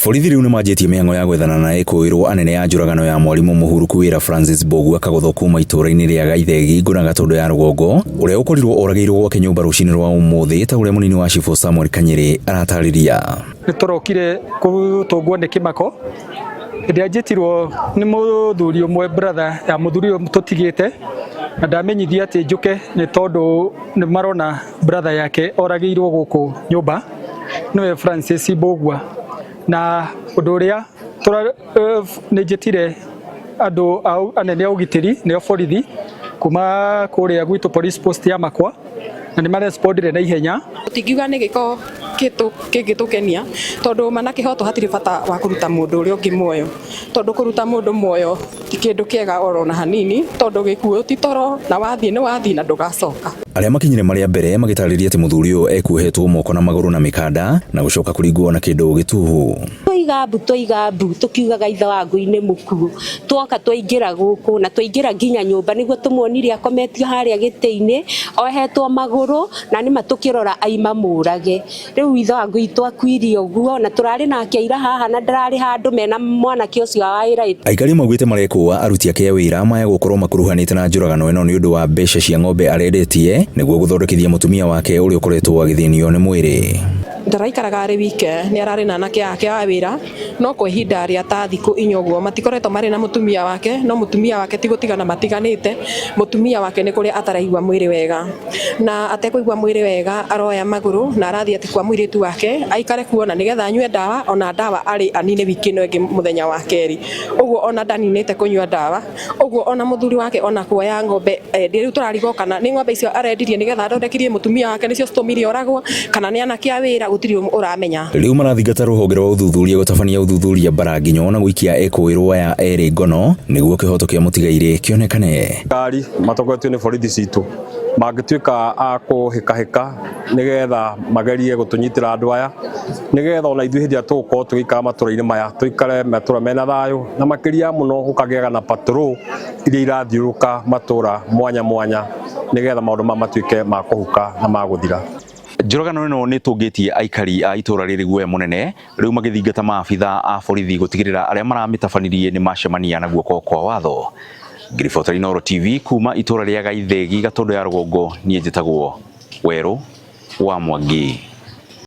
Borithi rĩu nĩmanjĩtie mĩhang'o ya gwethana na ekũĩrwo anene a njũragano ya mwarimũ mũhuruku wĩra Francis Mbũgua Kagũthũ kuma itũũra-inĩ rĩa Gaithegi Ngũna Gatũndũ ya rũgongo ũrĩa ũkorirwo oragĩirwo gwake nyũmba rũcinĩ rwa ũmũthĩ ta ũrĩa mũnini wa cibũ Samuel Kanyĩrĩ aratarĩria. Nĩ tũrokire gũtũngwo nĩ kĩmako hĩndĩ ĩrĩa njĩtirwo nĩ mũthuri ũmwe brother ya mũthuri ũyũ tũtigĩte na ndamenyithia atĩ njũke nĩ tondũ nĩ marona brother yake oragĩirwo gũkũ nyũmba nĩwe Francis Mbũgua na ũndũ ũrĩa nĩ njĩtire andũ anene a ũgitĩri nĩo borithi kuma kũrĩa gwitũ police post ya Makwa na nĩ marespondire na ihenya. Tũtingiuga nĩ gĩko kĩngĩtũkenia tondũ ma na kĩhoto hatirĩ bata wa kũruta mũndũ ũrĩa ũngĩ muoyo tondũ kũruta mũndũ muoyo ti kĩndũ kĩega oro na hanini tondũ gĩkuũ ti toro na wathiĩ nĩ wathiĩ na ndũgacoka. Arĩa makinyire marĩ a mbere magĩtarĩria atĩ mũthuri ũyũ ekuohetwo moko na magũrũ na mĩkanda na gũcoka kũringwo na kĩndũ gĩtuhu. Twaiga mbu twaiga mbu tukiugaga ithe wa ngui nĩ mũkuũ twoka twaingĩra gũkũ na twaingĩra nginya nyũmba nĩguo tũmuonire akometio harĩa gĩtĩ-inĩ ohetwo magũrũ na nĩma tũkĩrora aima mũrage rĩu ithe wa ngui twakuire ũguo na tũrarĩ nake ira haha na ndararĩ handũ mena mwanake ũcio wa wĩra. Aikari maugĩte marekũa aruti ake a wĩra maya gũkorwo makuruhanĩte na njũragano ĩno nĩ ũndũ wa mbeca cia ng'ombe arendetie nĩguo gũthondekithia mũtumia wake ũrĩa ũkoretwo agĩthĩnio nĩ mwĩrĩ. Ndaraikaraga arĩ wike nĩ ararĩ na anake ake a wĩra no kwa ihinda rĩa ta thikũ inya ũguo matikoretwo marĩ na mũtumia wake no mũtumia wake ti gũtigana matiganĩte mũtumia wake nĩ kũrĩa ataraigua mwĩrĩ wega na atekũigua mwĩrĩ wega aroya magũrũ na arathiĩ atĩ kwa mũirĩtu wake aikare kuo na nĩgetha anyue ndawa ona ndawa arĩ anine wiki ĩno ĩngĩ mũthenya wa kerĩ ũguo ona ndaninĩte kũnyua ndawa ũguo ona mũthuri wake ona kuoya ng'ombe rĩu tũrarigwo kana nĩ ng'ombe icio arendirie nĩgetha athondekirie mũtumia wake nĩcio citũmire oragwo kana nĩ anake a wĩra gũtirĩ ũramenya. Rĩu marathingata rũhonge rwa ũthuthuria gũtabania ũthuthuria mbara nginyo na gũikia ekũĩrwo aya erĩ ngono nĩguo kĩhoto kĩa mũtigairĩ kĩonekane. Ngari matongoretio nĩ borithi citũ mangĩtuĩka a kũhĩkahĩka nĩgetha magerie gũtũnyitĩra andũ aya nĩgetha ona ithuĩ hĩndĩ ĩrĩa tũgũkorwo tũgĩikara matũra-inĩ maya tũikare matũra mena thayũ na makĩria mũno gũkagĩaga na patrol iria irathiũrũrũka matũra mwanya mwanya nĩgetha maũndũ maya matuĩke ma kũhuka na ma gũthira. Njũragano ĩno nĩ ĩtũngĩtie aikari a itũra rĩrĩ guoya mũnene rĩu magĩthingata maabitha a borithi gũtigĩrĩra arĩa maramĩtabanirie nĩ macemania na guoko kwa watho. Ngĩribotera Inooro TV kuma itũra rĩa Gaithegi Gatũndũ ya rũgongo niĩ njĩtagwo Werũ wa Mwangi.